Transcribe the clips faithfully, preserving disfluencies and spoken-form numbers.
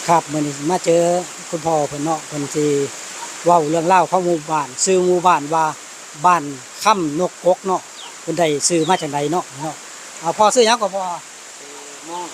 ครับ มื้อนี้มาเจอคุณพ่อเพิ่นเนาะ เพิ่นสิเว้าเรื่องราวของหมู่บ้าน ชื่อหมู่บ้านว่าบ้านคำนกกกเนาะ เพิ่นได้ชื่อมาจั่งใดเนาะ เนาะ อ่า พ่อชื่อหยังก็พ่อ ชื่อม่อน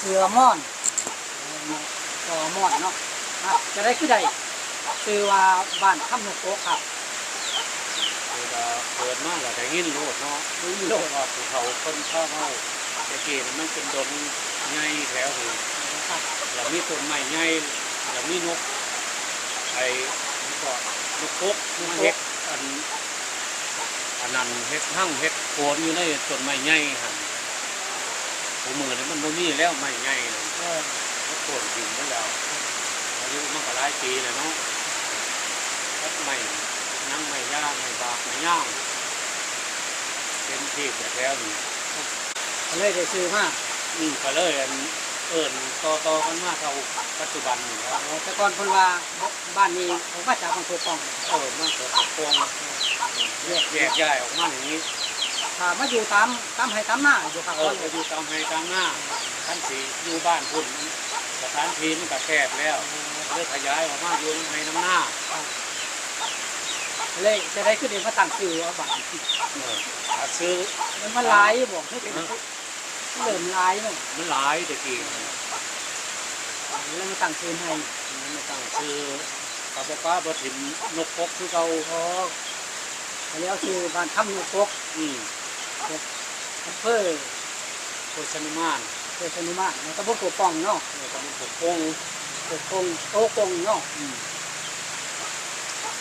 ชื่อม่อน พ่อม่อนเนาะ อ่ะ จั่งใดคือได้ชื่อว่าบ้านคำนกกกครับ คือว่าเกิดมาแล้วได้ยินโลดเนาะ ได้ยินโลด ว่าผู้เฒ่าเพิ่นพาเว้า แต่กี้น่ะมันเป็นดงใหญ่แถวนี้ ครับ แล้วมีต้นไม้ใหญ่ แล้วมีนก ไอ้ นกกก นกกก มาเฮ็ดอัน อันนั้นเฮ็ดฮังเฮ็ดโคนอยู่ในต้นไม้ใหญ่หั่น ซุมื้อนี้มันบ่มีแล้วไม้ใหญ่นั่น เออ เขาโค่นถิ่มหมดแล้ว อายุมันก็หลายปีแล้วเนาะ ตัดไม้หยัง ไม้ยา ไม้บาก ไม้ยาง เต็มที่แถวๆนี้ ก็เลยได้ชื่อมา อืม ก็เลยอัน เอิ้นต่อๆกันมาเท่าปัจจุบันนี่แหละ อ๋อ แต่ก่อนเพิ่นว่า บ้านนี้ออกมาจากบ้านโคกอง เออ มาจากโคกอง แยก แยกย้ายออกมาอย่างนี้ ถ้ามาอยู่ตาม ตามไร่ตามนาอยู่ครับ เออ ก็อยู่ตามไร่ตามนา คันสิอยู่บ้านพุ้น สถานที่มันก็แคบแล้ว เลยขยายออกมาอยู่นำไร่นำนา ครับ เลยจะได้ขึ้นเองมาตั้งชื่อว่าบ้าน เออ หาซื้อ มันมาหลายบ่ คือเป็น ฮะ เริ่มหลายเนาะ มันหลายแต่กี้ แล้วมาตั้งชื่อให้ มันมาตั้งชื่อ กับป้าบ่ถิ่มนกกกคือเก่า อ๋อ แล้วชื่อบ้านคำนกกก อืม อำเภอ โพธิ์ชนุมาน อำเภอชนุมาน แล้วตำบลโคกองเนาะ เออ ตำบลโคกอง โคกอง โคกองเนาะ อืม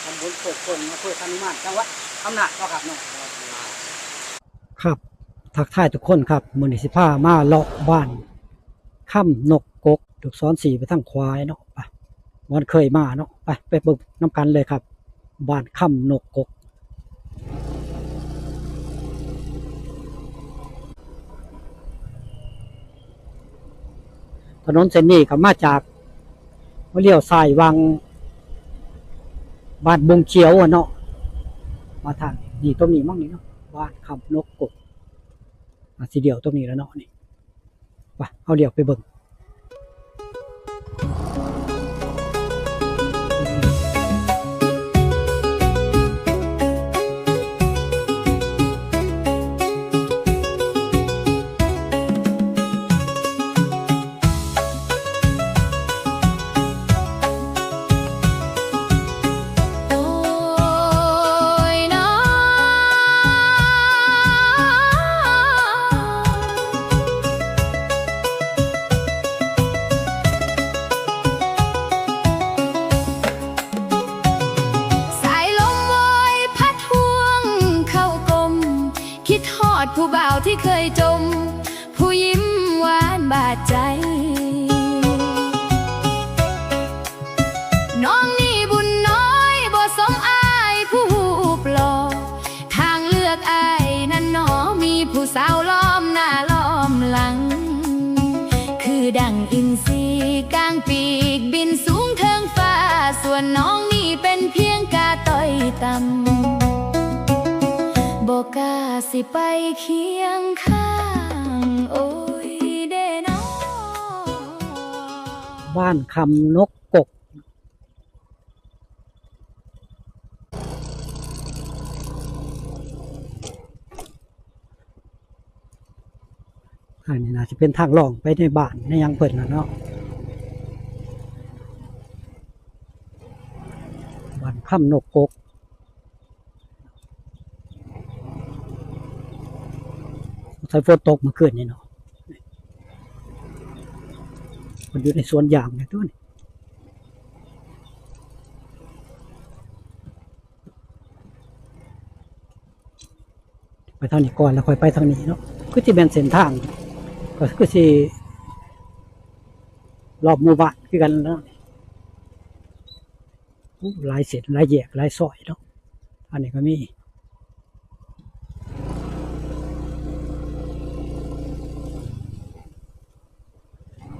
ตำบลโคกอง อำเภอชนุมาน จังหวัดอำนาจเนาะครับเนาะ จังหวัดอำนาจ ครับ ทักทายทุกคนครับ มื้อนี้สิพามาเลาะบ้านคำนกกก ลูกศรชี้ไปทางขวาเนาะ ไป บ่อนเคยมาเนาะ ไป ไปเบิ่งนำกันเลยครับ บ้านคำนกกก ถนนเส้นนี้ก็มาจาก มาเลี้ยวซ้ายวังบ้านบุงเขียวอะเนาะ มาทางนี้ ตรงนี้มั้งนี่เนาะ บ้านคำนกกก อ่ะ สิเลี้ยวตรงนี้แล้วเนาะนี่ ไป เอาเลี้ยวไปเบิ่ง โอ้ยน้อ สายลมโอยพัดห่วงเข้ากลม คิดฮอดผู้บ่าวที่เคยจม ผู้ยิ้มหวานบาดใจ น้องนี่บุญน้อยบ่สมอ้ายผู้รูปหล่อ ทางเลือกอ้ายนั้นหนอ มีผู้สาวล้อมหน้าล้อมหลัง คือดั่งอินทรีกางปีกบินสูงเทิงฟ้า ส่วนน้องนี่เป็นเพียงกาต้อยต่ำ บ่กล้าสิไปเคียงข้าง โอ้ยเด้น้อ บ้านคำนกกก อันนี้น่าจะเป็นทางล่องไปในบ้านในหยังเพิ่นล่ะเนาะ บ้านคำนกกก ใส่ฝนตกเมื่อคืนนี่เนาะ มันอยู่ในสวนยางเนี่ยตัวนี้ ไปทางนี้ก่อนแล้วค่อยไปทางนี้เนาะ คือสิแม่นเส้นทาง ก็คือสิรอบหมู่บ้านคือกันเนาะ อู้ หลายเส้น หลายแยก หลายซอยเนาะ อันนี้ก็มี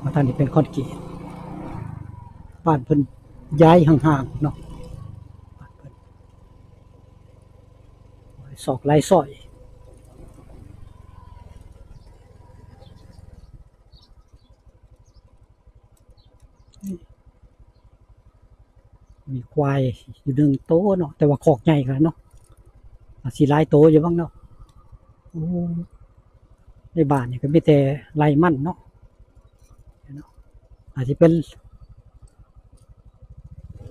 ว่าทางนี้เป็นคอนกรีต บ้านเพิ่นย้ายห่างๆเนาะ บ้านเพิ่นซอกหลายซอย มีควายอยู่หนึ่งโตเนาะ แต่ว่าคอกใหญ่ขนาดเนาะ อาจสิหลายโตอยู่บ้างเนาะ โอ้ ในบ้านนี่ก็มีแต่ไร่มันเนาะ อาจจะเป็น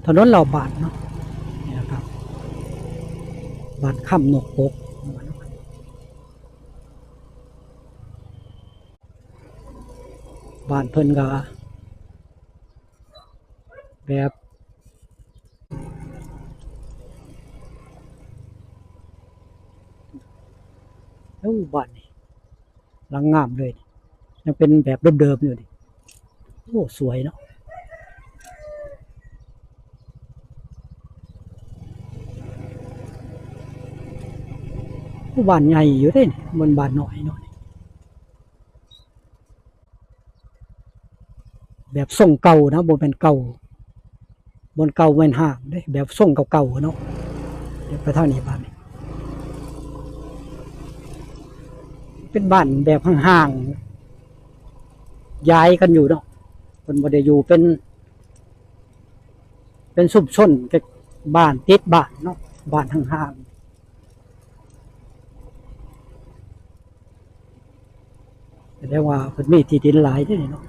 ถนนรอบบ้านเนาะ นี่นะครับ บ้านคำนกกก บ้านเพิ่นก็แบบ โอ้ บ้านนี่หลังงามเลย ยังเป็นแบบเดิมๆอยู่นี่ โอ้ สวยเนาะ โอ้ บ้านใหญ่อยู่เด้นี่ มันบ้านน้อยเนาะ แบบทรงเก่านะ บ่แม่นเก่า บ่แม่นเก่าแม่นห้างเด้ แบบทรงเก่าๆเนาะ เดี๋ยวไปทางนี้บ้านนี้ เป็นบ้านแบบห่างๆ ย้ายกันอยู่เนาะ เพิ่นบ่ได้อยู่เป็น เป็นชุมชน เป็นบ้านติดบ้านเนาะ บ้านห่างๆ แสดงว่าเพิ่นมีที่ดินหลายเด้เนาะ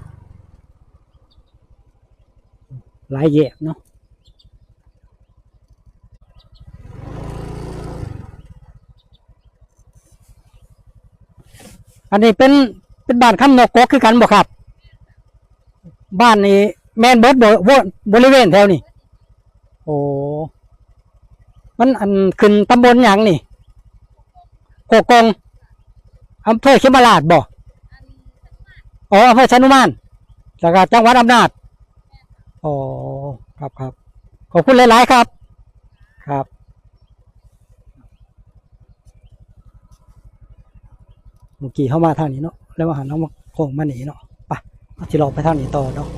หลายแยกเนาะ อันนี้เป็น เป็นบ้านคำนกกกคือกันบ่ครับ บ้านนี้แม่นเบิดบ่ บ่ บริเวณแถวนี้ โอ้ มันอันขึ้นตำบลหยังนี่ โคกง อำเภอเขมราฐบ่ อ๋อ อำเภอชานุมาน แล้วก็จังหวัดอำนาจ อ๋อ ครับ ครับ ขอบคุณหลายๆครับ ครับ เมื่อกี้เข้ามาทางนี้เนาะ แล้วมาหันเอามาโค้งมานี่เนาะ ไป เฮาสิเลาะไปทางนี้ต่อเนาะ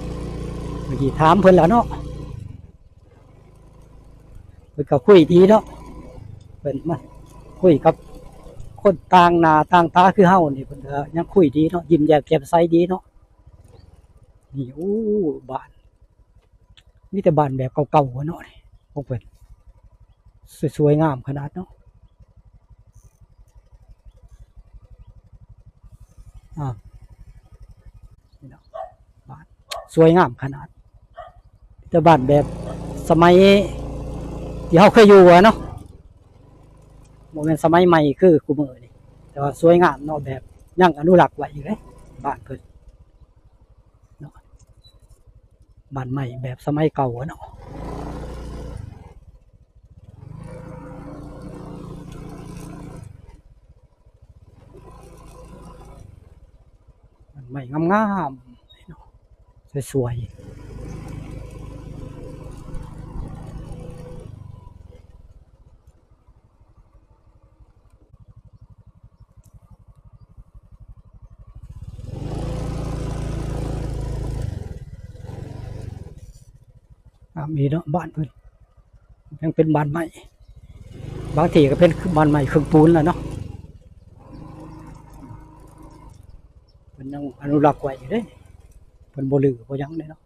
เมื่อกี้ถามเพิ่นแล้วเนาะ เพิ่นก็คุยดีเนาะ เพิ่นมาคุยกับคนต่างหน้าต่างตาคือเฮานี่ เพิ่นก็ยังคุยดีเนาะ ยิ้มแย้มแจ่มใสดีเนาะ นี่ โอ้ บ้าน มีแต่บ้านแบบเก่าๆหั้นเนาะ นี่ ของเพิ่น สวยๆงามขนาดเนาะ อ่า นี่เนาะ บ้านสวยงามขนาด แต่บ้านแบบสมัยที่เฮาเคยอยู่อะเนาะ บ่แม่นสมัยใหม่คือคุมื้อนี้ แต่ว่าสวยงามเนาะ แบบยังอนุรักษ์ไว้อยู่เด้ บ้านเพิ่นเนาะ บ้านไม้แบบสมัยเก่าอะเนาะ บ้านไม้งามๆ สวยๆ อ่ะ มีเนาะ บ้านเพิ่นยังเป็นบ้านไม้ บางทีก็เป็นบ้านไม้ครึ่งปูนแล้วเนาะ เพิ่นยังอนุรักษ์ไว้อยู่เด้ เพิ่นบ่รื้อบ่หยังเลยเนาะ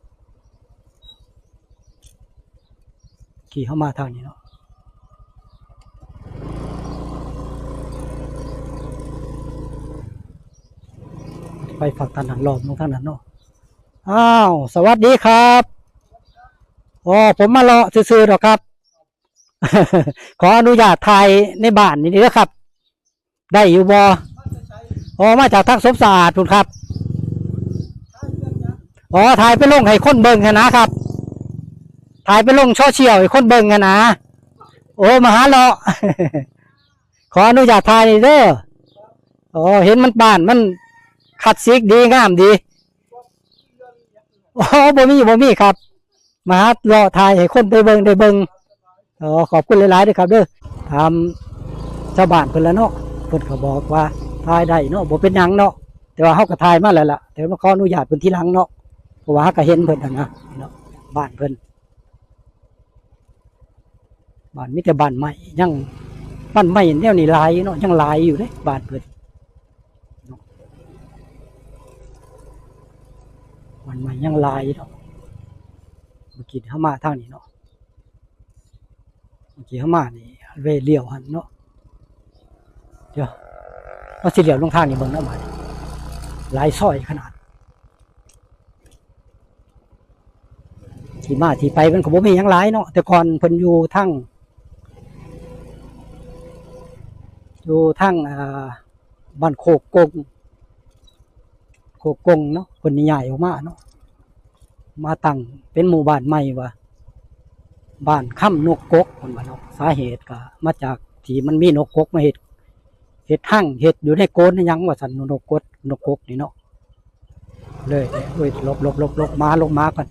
ขี่เข้ามาทางนี้เนาะ ไปฝั่งทางนั้น รอบลงทางนั้นเนาะ อ้าว สวัสดีครับ อ๋อ ผมมาเลาะซื่อๆดอกครับ ขออนุญาตถ่ายในบ้านนี่เด้อครับ ได้อยู่บ่ อ๋อ มาจากทางสมสะอาดพุ้นครับ อ๋อ ถ่ายไปลงให้คนเบิ่งหั้นนะครับ ถ่ายไปลงโซเชียลให้คนเบิ่งหั้นนะ โอ้ มาหาเลาะ ขออนุญาตถ่ายนี่เด้อ อ๋อ เห็นมันบ้านมันคลาสสิกดี งามดี อ๋อ บ่มี บ่มีครับ มาหาเลาะถ่ายให้คนได้เบิ่ง ได้เบิ่ง อ๋อ ขอบคุณหลายๆเด้อครับเด้อ ถามชาวบ้านเพิ่นละเนาะ เพิ่นก็บอกว่าถ่ายได้เนาะ บ่เป็นหยังเนาะ แต่ว่าเฮาก็ถ่ายมาแล้วล่ะ แต่มาขออนุญาตเพิ่นทีหลังเนาะ เพราะว่าเฮาก็เห็นเพิ่นหั้นนะเนาะ บ้านเพิ่น บ้านมีแต่บ้านไม้ ยัง บ้านไม้แนวนี้หลายอยู่เนาะ ยังหลายอยู่เด้ บ้านเพิ่นเนาะ บ้านไม้ยังหลายอยู่เนาะ เมื่อกี้เฮามาทางนี้เนาะ เมื่อกี้เฮามานี่ เวเลี้ยวหั่นเนาะ เดี๋ยว เฮาสิเลี้ยวลงทางนี้เบิ่งเนาะ บาดนี้ หลายซอยขนาด ที่มาที่ไปมันก็บ่มีหยังหลายเนาะ แต่ก่อนเพิ่นอยู่ทาง อยู่ทาง อ่า บ้านโคกกง โคกกงเนาะ เพิ่นย้ายออกมาเนาะ มาตั้งเป็นหมู่บ้านใหม่ว่า บ้านคำนกกก เพิ่นว่าเนาะ สาเหตุก็มาจากที่มันมีนกกกมาเฮ็ด เฮ็ดฮัง เฮ็ดอยู่ในโกนหยังว่าซั่น นกกก นกกกนี่เนาะ เลย โอ้ย หลบ หลบ หลบ หลบ หมา หลบ หมาก่อน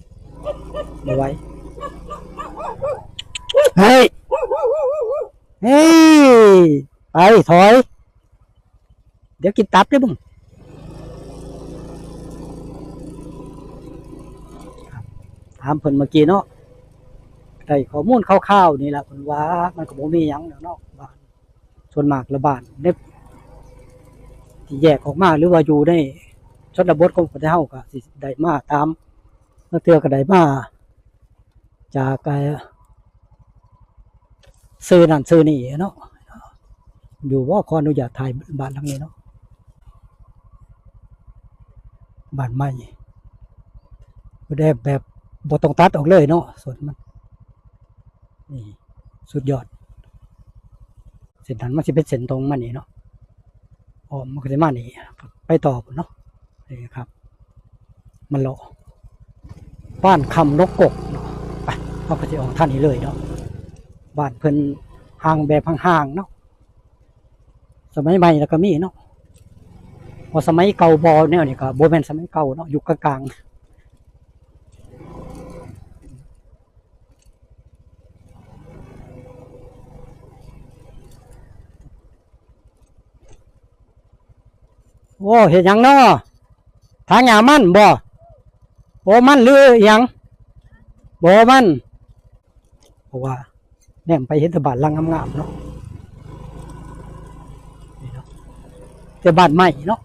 บ่ไหว เฮ้ย เฮ้ย ไป ถอย เดี๋ยวกินตับเด้อมึง ถามเพิ่นเมื่อกี้เนาะ ได้ข้อมูลคร่าวๆนี่ล่ะ เพิ่นว่ามันก็บ่มีหยังดอกเนาะ บ้าน ส่วนมากละบ้านในที่แยกออกมา หรือว่าอยู่ในชนบทของประเทศเฮาก็สิได้มาตาม ลางเทื่อก็ได้มาจาก เอ่อ ซื่อนั่นซื่อนี่เนาะ อยู่บ่ ขออนุญาตถ่ายบ้านหลังนี้เนาะ บ้านใหม่ ได้แบบบ่ต้องตัดออกเลยเนาะ สวนมัน นี่ สุดยอด เส้นนั้นมันสิเป็นเส้นตรงมานี่เนาะ อ้อมมันก็สิมานี่ ไปต่อพุ้นเนาะ นี่ครับ มันเลาะ บ้านคำนกกกเนาะ ไป เฮาก็สิออกทางนี้เลยเนาะ บ้านเพิ่นห่างแบบห่างๆเนาะ สมัยใหม่แล้วก็มีเนาะ ว่าสมัยเก่าบ่ แนวนี้ก็บ่แม่นสมัยเก่าเนาะ ยุคกลางๆ โอ้ เฮ็ดหยังเนาะ ถางหญ้ามันบ่ โอ้ มันหรือหยัง บ่ มัน เพราะว่าแนมไปเห็นแต่บ้านหลังงามๆเนาะ นี่เนาะ แต่บ้านใหม่เนาะ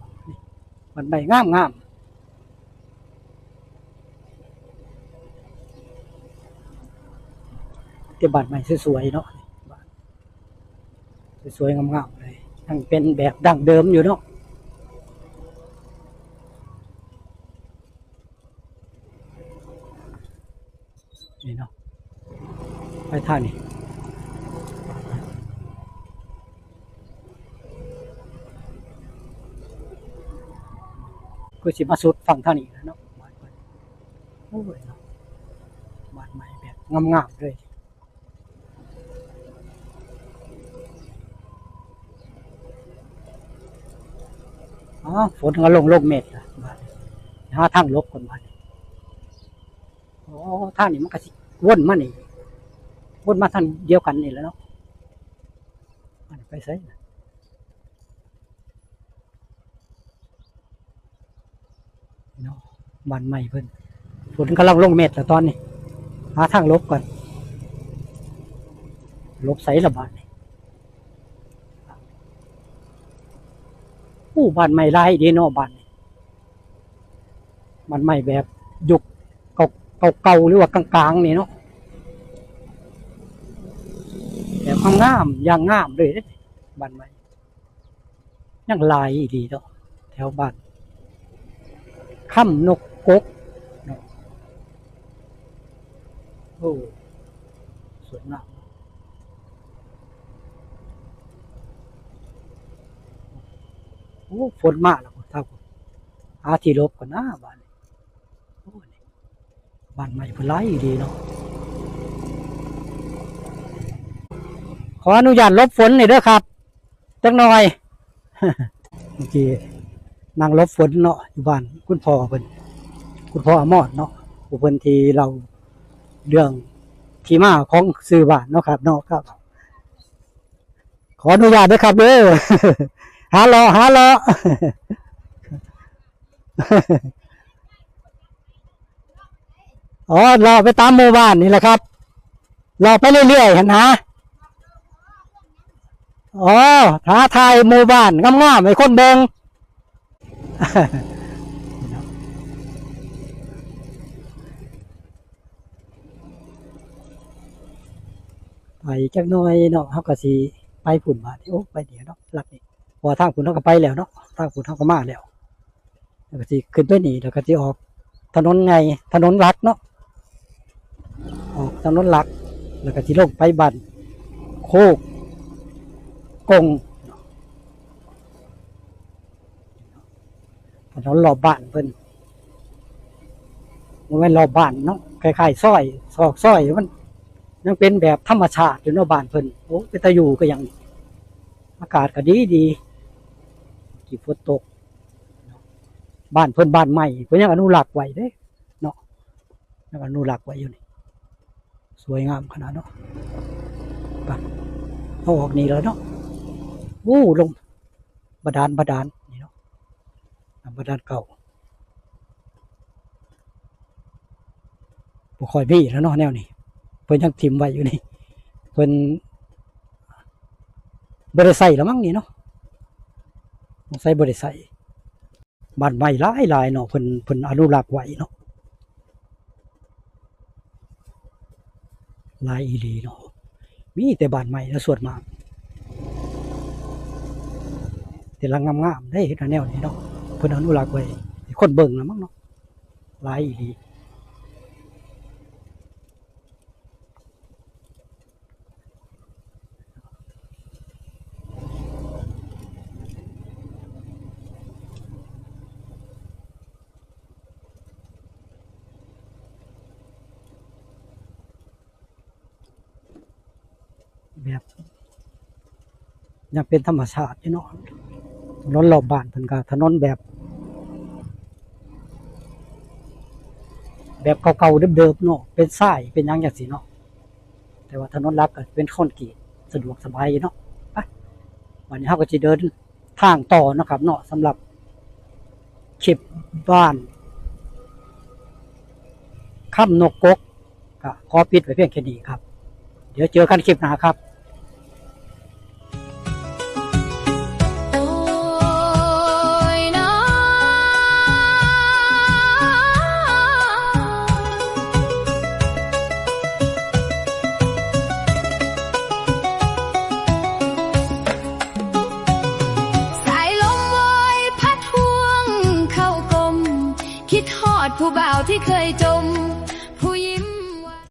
บ้านใหม่งามๆ แต่บ้านใหม่สวยๆเนาะ สวยๆงามๆเลย ยังเป็นแบบดั้งเดิมอยู่เนาะ นี่เนาะ ไปทางนี้ คือสิมาสุดฝั่งทางนี้แล้วเนาะ โอ้ยเนาะ บ้านใหม่แบบงามๆเลย อ๋อ ฝนก็ลง ลงเม็ดละ บาดนี้ หาทางหลบก่อน บาดนี้ อ๋อ ทางนี้มันก็สิวนมานี่ วนมาทางเดียวกันนี่แหละเนาะ อันนี้ไปไสล่ะ เนาะ บ้านใหม่เพิ่น ฝนกำลังลงเม็ดแล้วตอนนี้ หาทางหลบก่อน หลบไสละบาดนี้ อู้ บ้านใหม่หลายเด้เนาะ บ้านนี้ บ้านใหม่แบบยุคเก่า เก่าๆ หรือว่ากลางๆ นี่เนาะ แบบงามๆ อย่างงามเลยเด้ บ้านใหม่ ยังหลายอีหลีเนาะ แถวบ้าน คำนกกกเนาะ โอ้ สวยงาม โอ้ ฝนมาแล้ว ครับ หาที่หลบก่อนนะ บ้านนี้ โอ้ บ้านใหม่เพิ่นหลายอีหลีเนาะ ขออนุญาตหลบฝนหน่อยเด้อครับ จักหน่อย เมื่อกี้นั่งหลบฝนเนาะ อยู่บ้านคุณพ่อเพิ่น คุณพ่ออมรเนาะ ผู้เพิ่นที่เล่าเรื่องที่มาของชื่อบ้านเนาะครับเนาะ ครับ ขออนุญาตด้วยครับเด้อ หาเลาะ หาเลาะ อ๋อ เลาะไปตามหมู่บ้านนี่แหละครับ เลาะไปเรื่อยๆ หั้นนะ อ๋อ ท้าทายหมู่บ้านงามๆ ให้คนเบิ่ง นี่เนาะ นี่ ไปจักหน่อยเนาะ เฮาก็สิไปพุ้นบาดนี้ โอ้ ไปนี่เนาะ ลักนี่ เพราะว่าทางพุ้นเฮาก็ไปแล้วเนาะ ทางพุ้นเฮาก็มาแล้ว แล้วก็สิขึ้นไปนี่ แล้วก็สิออกถนนใหญ่ ถนนหลักเนาะ ออกถนนหลัก แล้วก็สิลงไปบ้านโคกกง ถนนรอบบ้านเพิ่น บ่แม่นรอบบ้านเนาะ คล้ายๆซอย ซอกซอยมันยังเป็นแบบธรรมชาติอยู่เนาะบ้านเพิ่น โอ้ เป็นตาอยู่ก็ยัง อากาศก็ดีดี กี่ฝนตก บ้านเพิ่นบ้านใหม่ เพิ่นยังอนุรักษ์ไว้เด้เนาะ ยังอนุรักษ์ไว้อยู่นี่ สวยงามขนาดเนาะ ไป เอาออกนี่แล้วเนาะ โอ้ ลง บาดาล บาดาล นี่เนาะ น้ำบาดาลเก่า บ่ค่อยมีแล้วเนาะแนวนี้ เพิ่นยังถิ่มไว้อยู่นี่ เพิ่นบ่ได้ใช้แล้วมั้งนี่เนาะ สงสัยบ่ได้ใช้ บ้านไม้หลายๆเนาะ เพิ่น เพิ่นอนุรักษ์ไว้เนาะ หลายอีหลีเนาะ มีแต่บ้านไม้นะส่วนมาก แต่หลังงามๆ ได้เฮ็ดแนวนี้เนาะ เพิ่นอนุรักษ์ไว้ ให้คนเบิ่งนะมั้งเนาะ หลายอีหลี แบบ ยังเป็นธรรมชาติอยู่เนาะ ถนนรอบบ้านเพิ่นก็ถนนแบบ แบบเก่าๆเดิมๆเนาะ เป็นทราย เป็นหยังจังซี้เนาะ แต่ว่าถนนหลักก็เป็นคอนกรีต สะดวกสบายอยู่เนาะ ไป บัดนี้เฮาก็สิเดินทางต่อเนาะครับเนาะ สำหรับคลิปบ้านคำนกกก ก็ขอปิดไว้เพียงแค่นี้ครับ เดี๋ยวเจอกันคลิปหน้าครับ โอ้ยน้อ สายลมโอยพัดห่วงเข้ากลม คิดฮอดผู้บ่าวที่เคยจม